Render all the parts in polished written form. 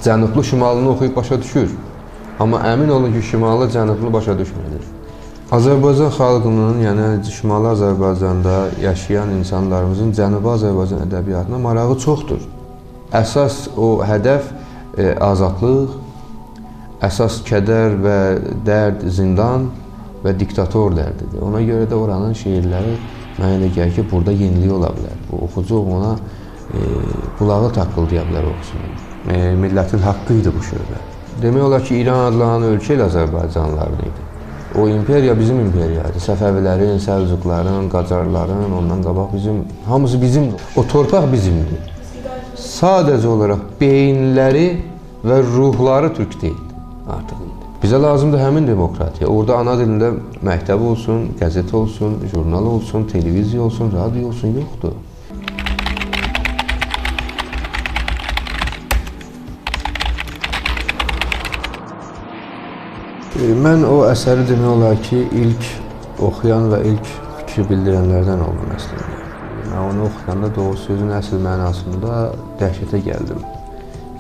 Cənublu şimalını oxuyub başa düşür. Amma əmin olun ki, şimallı cənublu başa düşmür. Azərbaycan xalqının, yəni Şimali Azərbaycanda yaşayan insanlarımızın Cənubi Azərbaycan ədəbiyyatına marağı çoxdur. Əsas o hədəf azadlıq, əsas kədər və dərd zindan və diktator dərdidir. Ona görə də oranın şeirləri mənə elə gəlir ki, burada yenilik ola bilər. Bu oxucu ona qulağı taqqıldaya bilər oxusun. Millətin haqqı idi bu şöbə. Demək olar ki, İran adlanan ölkə ilə Azərbaycanlıların idi. O imperiya bizim imperiya idi. Səfəvilərin, Səlcuqların, Qacarların, ondan qabaq bizim, hamısı bizimdir. O torpaq bizimdir. Sadəcə olaraq beyinləri və ruhları türk deyil artıq indi. Bizə lazımdır həmin demokratiya. Orada ana dilində məktəb olsun, qəzet olsun, jurnal olsun, televiziya olsun, radio olsun, yoxdur. Mən o əsəri demək olar ki, ilk oxuyan və ilk fikri bildirənlərdən oldum əslində. Mən onu oxuyanda doğru sözün əsl mənasında dəhşətə gəldim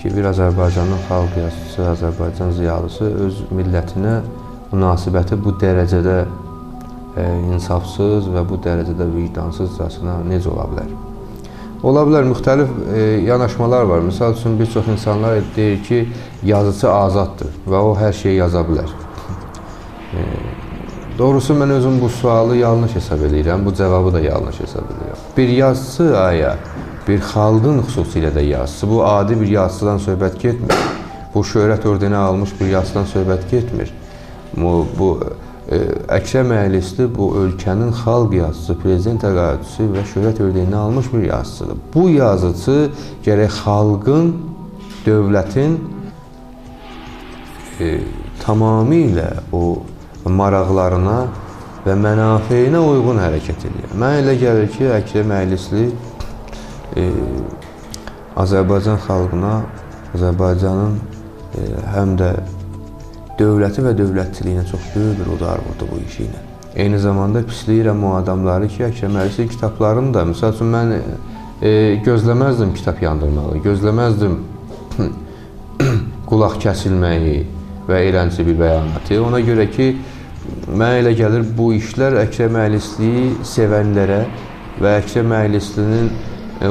ki, bir Azərbaycanın xalq yazıçısı, Azərbaycan ziyalısı öz millətinə münasibəti bu dərəcədə insafsız və bu dərəcədə vicdansızcasına necə ola bilər? Ola bilər, müxtəlif yanaşmalar var. Misal üçün, bir çox insanlar deyir ki, yazıçı azaddır və o hər şeyi yaza bilər. Doğrusu, mən özüm bu sualı yanlış hesab edirəm, bu cavabı da yanlış hesab edirəm. Bir yazıçı aya, bir xalqın xüsusilə də yazıçısı, bu adi bir yazıçıdan söhbət getmir. Bu şöhrət ordeni almış bir yazıçıdan söhbət getmir. Bu Əkrəm Əylisli bu ölkənin xalq yazıçısı, prezident təqaüdçüsü və şöhrət ordenini almış bir yazıçıdır. Bu yazıçı gərək xalqın, dövlətin tamamilə o maraqlarına və mənafeyinə uyğun hərəkət edir. Mənə elə gəlir ki, Əkrəm Əylisli Azərbaycan xalqına, Azərbaycanın həm də dövləti və dövlətçiliyinə çox böyük bir udar vurdu bu işi ilə. Eyni zamanda pisləyirəm o adamları ki, Əkrəm Əylisli kitablarını da, misal üçün, mən gözləməzdim kitab yandırmağı, gözləməzdim qulaq kəsilməyi və eləncə bir bəyanatı. Ona görə ki, mənə elə gəlir, bu işlər Əkrəm Əylisliyi sevənlərə və Əkrəm Əylislinin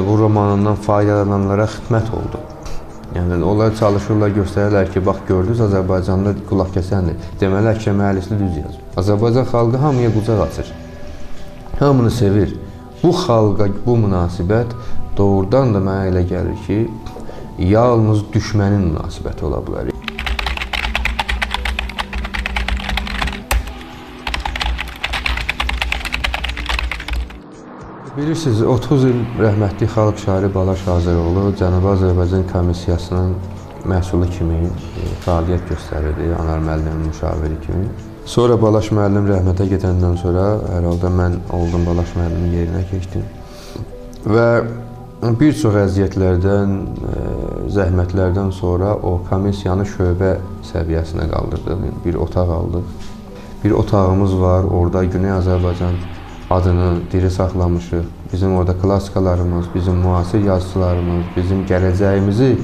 bu romanından faydalananlara xidmət oldu. Yəni, onlar çalışırlar, göstərirlər ki, bax, gördünüz, Azərbaycanda qulaq kəsəndir. Deməli, Əkrəm Əylisli düz yazır. Azərbaycan xalqı hamıya qucaq açır. Hamını sevir. Bu xalqa bu münasibət doğrudan da mənə elə gəlir ki, yalnız düşmənin münasibəti ola bilər. Bilirsiniz, 30 il rəhmətli xalq şairi Balaş Azəroğlu Cənubi Azərbaycan Komissiyasının məhsulu kimi fəaliyyət göstərirdi, Anar müəllimin müşaviri kimi. Sonra Balaş müəllim rəhmətə gedəndən sonra, hər halda mən oldum Balaş müəllimin yerinə keçdim. Və bir çox əziyyətlərdən, zəhmətlərdən sonra o komissiyanı şöbə səviyyəsinə qaldırdıq, bir otaq aldıq. Bir otağımız var, orada Güney Azərbaycan adını diri saxlamışıq. Bizim orada klassikalarımız, bizim müasir yazıçılarımız, bizim gələcəyimizi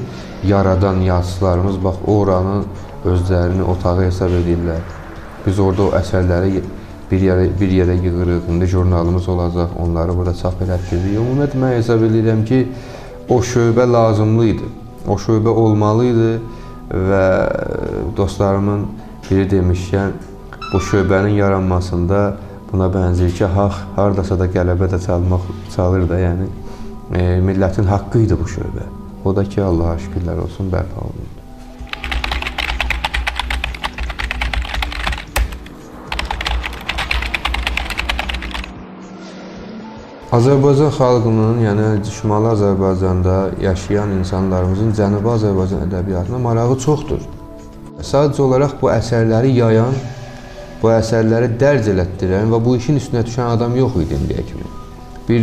yaradan yazıçılarımız, bax, oranın özlərini otağı hesab edirlər. Biz orada o əsərləri bir yerə yığırıq, indi jurnalımız olacaq, onları burada çap elətdiririk. Ümumiyyətlə, mən hesab edirəm ki, o şöbə lazımlı idi, o şöbə olmalı idi və dostlarımın biri demişkən, bu şöbənin yaranmasında buna bənzir ki, haqq haradasa da qələbə də çalır da, yəni millətin haqqı idi bu şöbə. O da ki, Allaha şükürlər olsun, bərpa olundu. Azərbaycan xalqının, yəni Şimali Azərbaycanda yaşayan insanlarımızın Cənubi Azərbaycan ədəbiyyatına marağı çoxdur. Sadəcə olaraq bu əsərləri yayan, bu əsərləri dərc elətdirən və bu işin üstünə düşən adam yox idi indiyə kimi.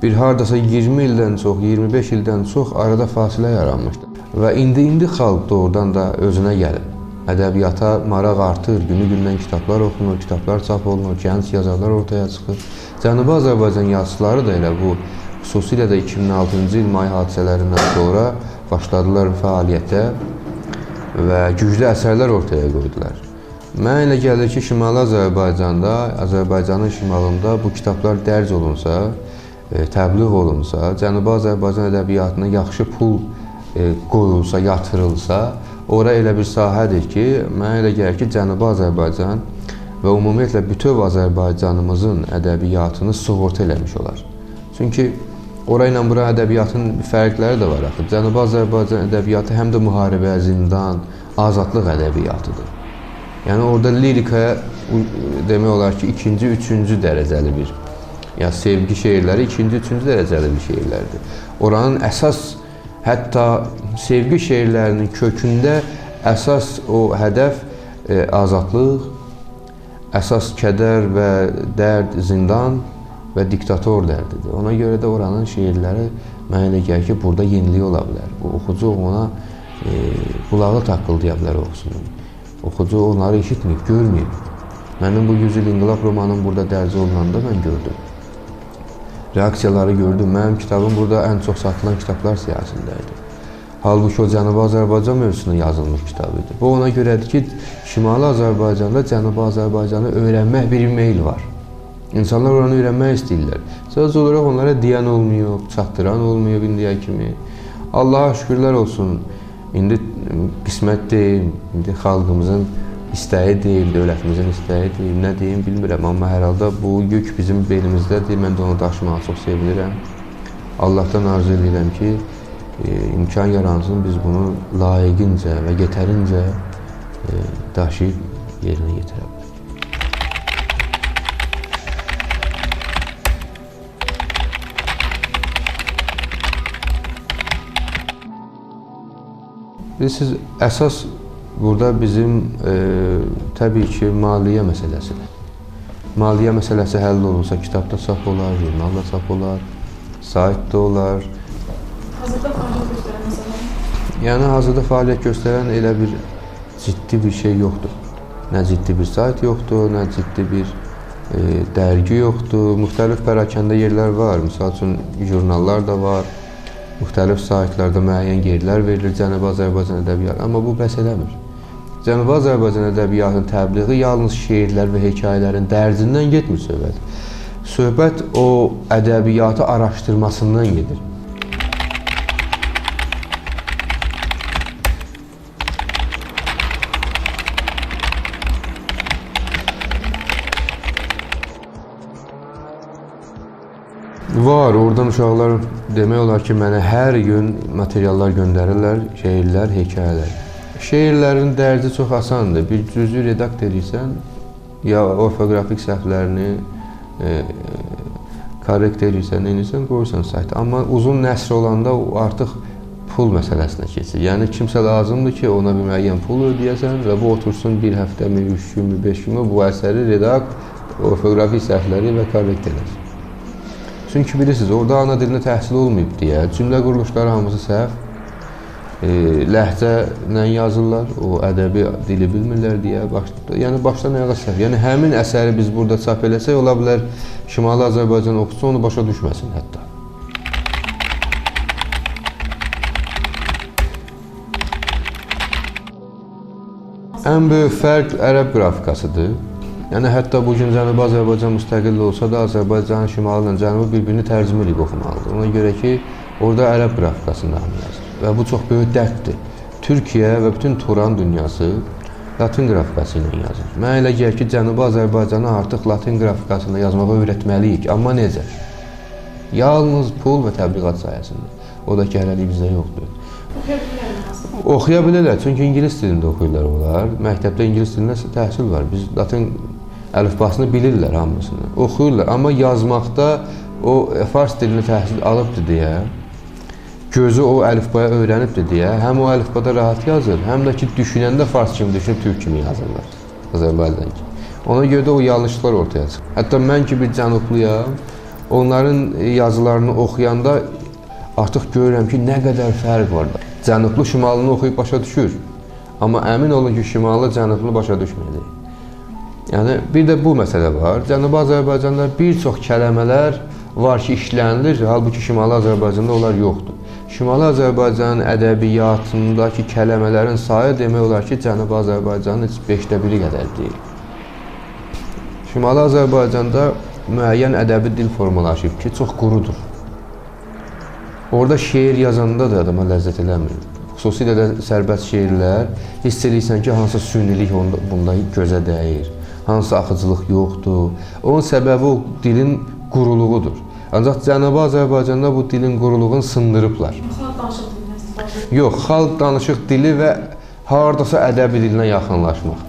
Bir haradasa 20 ildən çox, 25 ildən çox arada fasilə yaranmışdı. Və indi xalq doğrudan da özünə gəlir. Ədəbiyyata maraq artır, günü-gündən kitablar oxunur, kitablar çap olunur, gənc yazarlar ortaya çıxır. Cənubi Azərbaycan yazıçıları da elə bu, xüsusilə də 2006-cı il may hadisələrindən sonra başladılar fəaliyyətə. Və güclü əsərlər ortaya qoydular. Mənə elə gəlir ki, Şimali Azərbaycanda, Azərbaycanın şimalında bu kitablar dərc olunsa, təbliğ olunsa, Cənubi Azərbaycan ədəbiyyatına yaxşı pul qoyulsa, yatırılsa, ora elə bir sahədir ki, mənə elə gəlir ki, Cənubi Azərbaycan və ümumiyyətlə bütöv Azərbaycanımızın ədəbiyyatını sığorta eləmiş olar. Çünki ora ilə bura ədəbiyyatın fərqləri də var axı. Cənubi Azərbaycan ədəbiyyatı həm də müharibə, zindan, azadlıq ədəbiyyatıdır. Yəni orada lirikaya demək olar ki, ikinci, üçüncü dərəcəli bir, ya sevgi şeirləri ikinci, üçüncü dərəcəli bir şeirlərdir. Oranın əsas, hətta sevgi şeirlərinin kökündə əsas o hədəf azadlıq, əsas kədər və dərd, zindan və diktator dərdidir. Ona görə də oranın şeirləri mənə elə gəlir ki, burada yenilik ola bilər. O, oxucu ona qulağı taqqıldaya bilər oxusunun. Oxucu onları eşitməyib, görməyib. Mənim bu 100 il İnqilab romanım burada dərc olunanda mən gördüm. Reaksiyaları gördüm. Mənim kitabım burada ən çox satılan kitablar siyahısında idi. Halbuki o Cənubi Azərbaycan mövzusuna yazılmış kitab idi. Bu ona görədir ki, Şimali Azərbaycanda Cənubi Azərbaycanı öyrənmək bir meyl var. İnsanlar oranı öyrənmək istəyirlər. Sadəcə olaraq onlara deyən olmayıb, çatdıran olmayıb indiyə kimi. Allaha şükürlər olsun. İndi qismət deyim, indi xalqımızın istəyi deyim, dövlətimizin istəyi deyim, nə deyim bilmirəm. Amma hər halda bu yük bizim belimizdədir. Mən də onu daşımağı çox sevinirəm. Allahdan arzu edirəm ki, imkan yaransın, biz bunu layiqincə və yetərincə daşıyıb yerinə yetirə bilərik. Bilirsiniz, əsas burada bizim təbii ki, maliyyə məsələsidir. Maliyyə məsələsi həll olunsa, kitabda çap olar, jurnalda çap olar, saytda olar. Hazırda fəaliyyət göstərən məsələ? Yəni, hazırda fəaliyyət göstərən elə bir ciddi bir şey yoxdur. Nə ciddi bir sayt yoxdur, nə ciddi bir dərgi yoxdur. Müxtəlif pərakəndə yerlər var. Misal üçün, jurnallar da var. Müxtəlif saytlarda müəyyən yerlər verilir Cənubi Azərbaycan ədəbiyyatı. Amma bu bəs eləmir. Cənubi Azərbaycan ədəbiyyatının təbliği yalnız şeirlər və hekayələrin dərcindən getmir söhbət. Söhbət o ədəbiyyatı araşdırmasından gedir. Var, oradan uşaqlar demək olar ki, mənə hər gün materiallar göndərirlər, şeirlər, hekayələr. Şeirlərin dərci çox asandır. Bir cüzü redakt edirsən, ya orfoqrafik səhvlərini korrekt edirsən, edirsən, qoyursan sayta. Amma uzun nəsr olanda artıq pul məsələsinə keçir. Yəni, kimsə lazımdır ki, ona bir müəyyən pul ödəyəsən və bu otursun bir həftəmi, 3 günmü, 5 günmü bu əsəri redakt, orfoqrafik səhvləri və korrekt edər. Çünki bilirsiniz, orada ana dilində təhsil olmayıb deyə, cümlə quruluşları hamısı səhv, ləhcə ilə yazırlar, o ədəbi dili bilmirlər deyə, yəni başdan ayağa səhv. Yəni həmin əsəri biz burada çap eləsək, ola bilər Şimali Azərbaycan oxucusu onu başa düşməsin hətta. Ən böyük fərq ərəb qrafikasıdır. Yəni, hətta bugün Cənubi Azərbaycan müstəqil olsa da, Azərbaycanın şimalı ilə cənubu bir-birini tərcümə edib oxumalıdır. Ona görə ki, orada ərəb qrafikasında hamı yazır. Və bu çox böyük dərddir. Türkiyə və bütün Turan dünyası latin qrafikası ilə yazır. Mənə elə gəlir ki, Cənubi Azərbaycanı artıq latin qrafikasında yazmağı öyrətməliyik. Amma necə? Yalnız pul və təbliğat sayəsində. O da ki, hələlik bizdə yoxdur. Oxuya bilirlər aslında. Oxuya bilirlər, çünki ingilis dilində oxuyurlar onlar. Məktəbdə ingilis dilində təhsil var. Biz latin əlifbasını bilirlər hamısını, oxuyurlar. Amma yazmaqda o fars dilini təhsil alıbdır deyə, gözü o əlifbaya öyrənibdir deyə, həm o əlifbada rahat yazır, həm də ki, düşünəndə fars kimi düşünüb, türk kimi yazırlar, Azərbaycan kimi. Ona görə də o yanlışlar ortaya çıxır. Hətta mən ki bir cənubluyam, onların yazılarını oxuyanda artıq görürəm ki, nə qədər fərq var. Cənublu şimalını oxuyub başa düşür, amma əmin olun ki, şimallı cənublu başa düşməyəcək. Yəni, bir də bu məsələ var. Cənubi Azərbaycanda bir çox kələmələr var ki, işlənilir, halbuki Şimali Azərbaycanda onlar yoxdur. Şimali Azərbaycanın ədəbiyyatındakı kələmələrin sayı demək olar ki, Cənubi Azərbaycanın heç 1/5 qədər deyil. Şimali Azərbaycanda müəyyən ədəbi dil formalaşıb ki, çox qurudur. Orada şeir yazanda da adama ləzzət eləmir. Xüsusilə də sərbəst şeirlər, hiss edirsən ki, hansısa sünilik bunda gözə dəyir, hansısa axıcılıq yoxdur. Onun səbəbi o dilin quruluğudur. Ancaq Cənubi Azərbaycanda bu dilin quruluğunu sındırıblar. Xalq danışıq dilinə istifadə. Yox, xalq danışıq dili və hardasa ədəbi dilinə yaxınlaşmaq.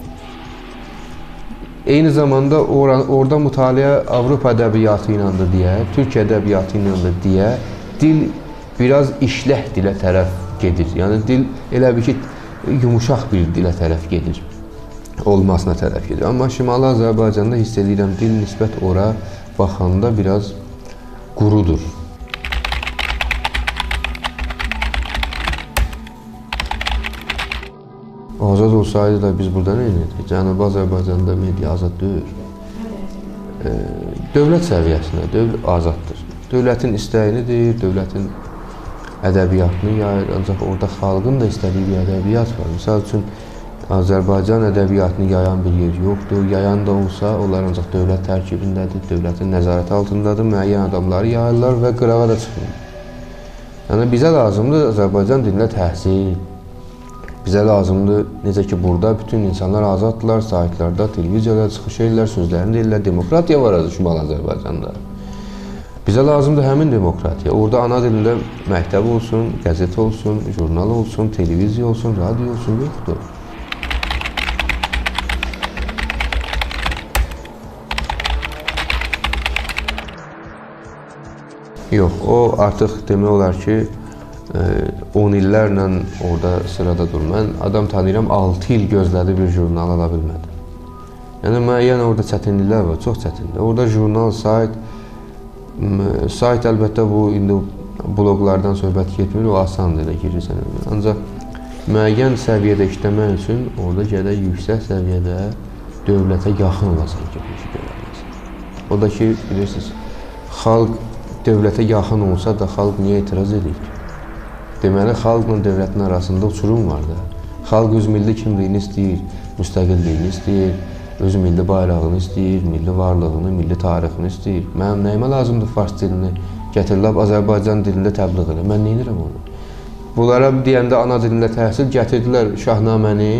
Eyni zamanda orada mütaliə Avropa ədəbiyyatı iləndir deyə, Türk ədəbiyyatı iləndir deyə dil biraz işlək dilə tərəf gedir. Yəni dil elə bir ki, yumuşaq bir dilə tərəf gedir, olmasına tərəf gedir. Amma Şimali Azərbaycanda hiss edirəm, dil nisbət ora baxanda biraz qurudur. Azad olsaydı da biz burada nə edirdik? Cənubi Azərbaycanda media azad deyil. Dövlət səviyyəsində azaddır. Dövlətin istəyini deyir, dövlətin ədəbiyyatını yayır, ancaq orada xalqın da istədiyi bir ədəbiyyat var. Misal üçün, Azərbaycan ədəbiyyatını yayan bir yer yoxdur. Yayan da olsa, onlar ancaq dövlət tərkibindədir, dövlətin nəzarəti altındadır, müəyyən adamları yayırlar və qırağa da çıxmır. Yəni, bizə lazımdır Azərbaycan dilində təhsil. Bizə lazımdır, necə ki, burada bütün insanlar azaddırlar, saytlarda, televiziyada çıxış edirlər, sözlərini deyirlər, demokratiya var Şimali Azərbaycanda. Bizə lazımdır həmin demokratiya. Orada ana dilində məktəb olsun, qəzet olsun, jurnal olsun, televiziya olsun, radio olsun, yoxdur. Yox, o artıq demək olar ki, 10 illərlə orada sırada dur. Mən adam tanıyıram, 6 il gözlədi bir jurnal ala bilmədi. Yəni, müəyyən orada çətinliklər var, çox çətindir. Orada jurnal, sayt, sayt əlbəttə bu, indi bloqlardan söhbət getmir, o asandır, elə girirsən. Ancaq müəyyən səviyyədə işləmək üçün orada gərək yüksək səviyyədə dövlətə yaxın olasan ki, bu işi görə biləsən. O da ki, bilirsiniz, xalq dövlətə yaxın olsa da xalq niyə etiraz edir ki? Deməli, xalqla dövlətin arasında uçurum var da. Xalq öz milli kimliyini istəyir, müstəqilliyini istəyir, öz milli bayrağını istəyir, milli varlığını, milli tarixini istəyir. Mənim nəyimə lazımdır fars dilini gətirilib Azərbaycan dilində təbliğ elə? Mən neynirəm onu? Bunlara deyəndə ana dilində təhsil gətirdilər Şahnaməni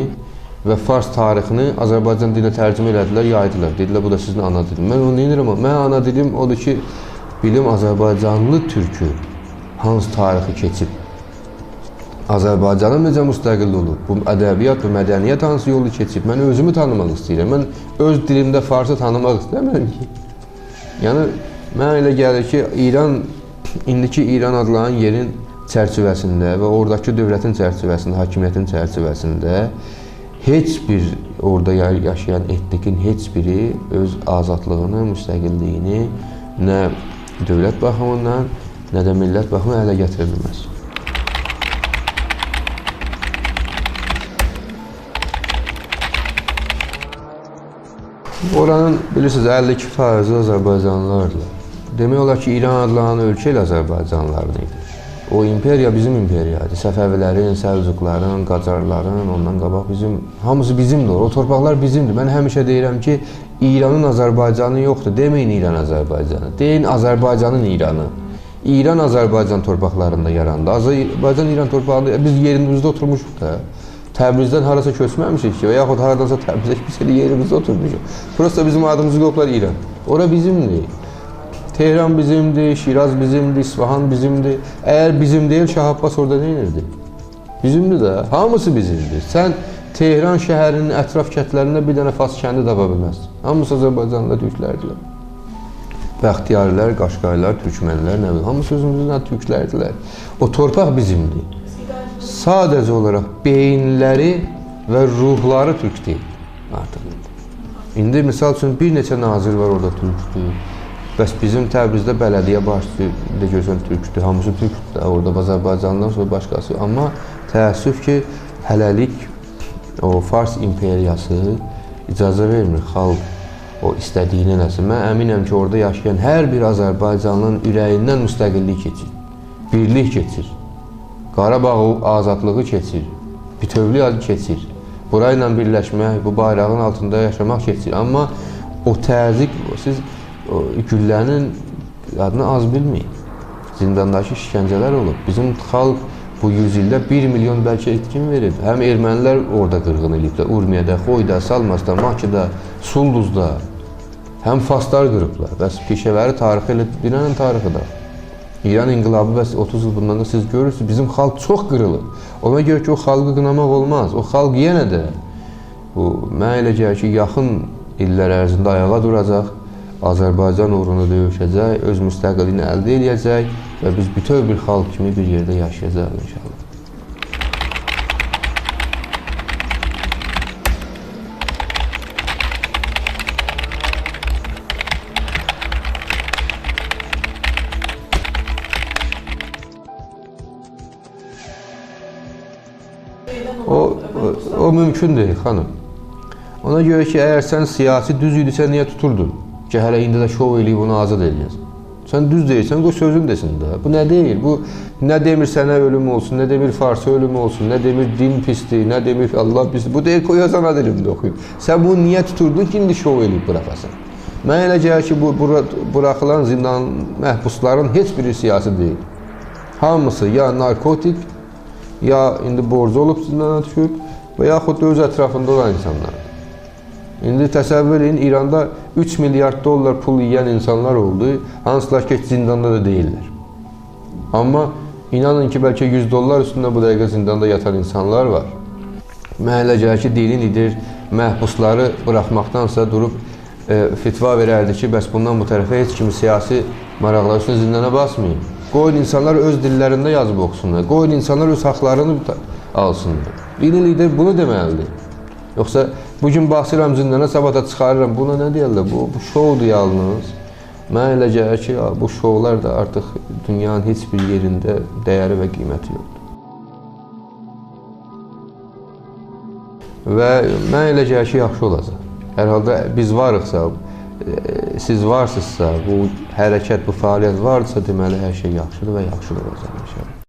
və fars tarixini Azərbaycan dilinə tərcümə elədilər, yaydılar. Dedilər, bu da sizin ana diliniz. Mən onu neynirəm? Mənim ana dilim odur ki, bilim Azərbaycanlı türkü hansı tarixi keçib. Azərbaycanın necə müstəqil olub, bu ədəbiyyat, bu mədəniyyət hansı yolu keçib, mən özümü tanımaq istəyirəm, mən öz dilimdə farsı tanımaq istəmirəm ki. Yəni, mənə elə gəlir ki, İran, indiki İran adlanan yerin çərçivəsində və oradakı dövlətin çərçivəsində, hakimiyyətin çərçivəsində heç bir orada yaşayan etnikin heç biri öz azadlığını, müstəqilliyini nə dövlət baxımından, nə də millət baxımından ələ gətirə bilməz. Oranın, bilirsiniz, 52% Azərbaycanlılardır. Demək olar ki, İran adlanan ölkə ilə Azərbaycanlıların idi. O imperiya bizim imperiyaydı. Səfəvilərin, Səlcuqların, Qacarların, ondan qabaq bizim, hamısı bizimdir. O torpaqlar bizimdir. Mən həmişə deyirəm ki, İranın Azərbaycanı yoxdur. Deməyin İran Azərbaycanı. Deyin Azərbaycanın İranı. İran Azərbaycan torpaqlarında yarandı. Azərbaycan İran torpaqlarında biz yerimizdə oturmuşuq da. Təbrizdən harasa köçməmişik ki, və yaxud haradansa Təbrizə biz elə yerimizdə oturmuşuq. Prosta bizim adımızı qoyublar İran. Ora bizimdir. Tehran bizimdir, Şiraz bizimdir, İsfahan bizimdir. Əgər bizim deyil, Şah Abbas orada nə edirdi? Bizimdir də, hamısı bizimdir. Sən Tehran şəhərinin ətraf kəndlərində bir dənə fars kəndi tapa bilməzsin. Hamısı Azərbaycanlı türklərdilər. Bəxtiyarilər, Qaşqaylar, türkmənlər, nə bilim, hamısı özümüzün türklərdilər. O torpaq bizimdir. Sadəcə olaraq beyinləri və ruhları türk deyil artıq. İndi misal üçün bir neçə nazir var orada türkdür. Bəs bizim Təbrizdə bələdiyyə başçısı də görsən türkdür, hamısı türkdür. Orada Azərbaycandan sonra başqası. Amma təəssüf ki, hələlik o Fars imperiyası icazə vermir xalq o istədiyini eləsin. Mən əminəm ki, orada yaşayan hər bir Azərbaycanlının ürəyindən müstəqillik keçir, birlik keçir. Qarabağ azadlığı keçir, bütövlük adı keçir. Burayla birləşmək, bu bayrağın altında yaşamaq keçir. Amma o təzyiq, siz o güllənin adını az bilməyin. Zindandakı işgəncələr olub. Bizim xalq bu 100 ildə 1 milyon bəlkə itkin verib. Həm ermənilər orada qırğın eləyiblər. Urmiyədə, Xoyda, Salmasda, Makıda, Sulduzda. Həm faslar qırıblar. Bəs Pişəvəri tarixi elə binanın tarixi də. İran inqilabı bəs 30 il bundan da siz görürsünüz, bizim xalq çox qırılıb. Ona görə ki, o xalqı qınamaq olmaz. O xalq yenə də, bu, mənə elə gəlir ki, yaxın illər ərzində ayağa duracaq, Azərbaycan uğrunda döyüşəcək, öz müstəqilliyini əldə eləyəcək və biz bütöv bir xalq kimi bir yerdə yaşayacaq inşallah. O mümkün deyil, xanım. Ona görə ki, əgər sən siyasi düz idisə, niyə tuturdun? Ki, hələ indi də şov eləyib onu azad eləyəsən. Sən düz deyirsən, qoy sözün desin də. Bu nə deyil? Bu, nə demir sənə ölüm olsun, nə demir farsa ölüm olsun, nə demir din pisdir, nə demir Allah pisdir. Bu deyir, qoy ana dilimdə oxuyun. Sən bunu niyə tuturdun ki, indi şov eləyib buraxasan? Mənə elə gəlir ki, bu buraxılan zindan məhbusların heç biri siyasi deyil. Hamısı ya narkotik, ya indi borcu olub zindana düşüb və yaxud da öz ətrafında olan insanlardır. İndi təsəvvür edin, İranda 3 milyard dollar pul yiyən insanlar oldu, hansılar ki, heç zindanda da deyirlər. Amma inanın ki, bəlkə 100 dollar üstündə bu dəqiqə zindanda yatan insanlar var. Mənə elə gəlir ki, dini lider məhbusları buraxmaqdansa durub fitva verərdi ki, bəs bundan bu tərəfə heç kimi siyasi maraqlar üstünə zindana basmayın. Qoyun insanlar öz dillərində yazıb oxusunlar, qoyun insanlar öz haqlarını alsınlar. Dini lider bunu deməlidir. Yoxsa bugün basıram zindana, sabah da çıxarıram. Buna nə deyərlər? Bu şovdur yalnız. Mənə elə gəlir ki, bu şovlar da artıq dünyanın heç bir yerində dəyəri və qiyməti yoxdur. Və mənə elə gəlir ki, yaxşı olacaq. Hər halda biz varıqsa, siz varsınızsa, bu hərəkət, bu fəaliyyət varsa, deməli hər şey yaxşıdır və yaxşı olacaq inşallah.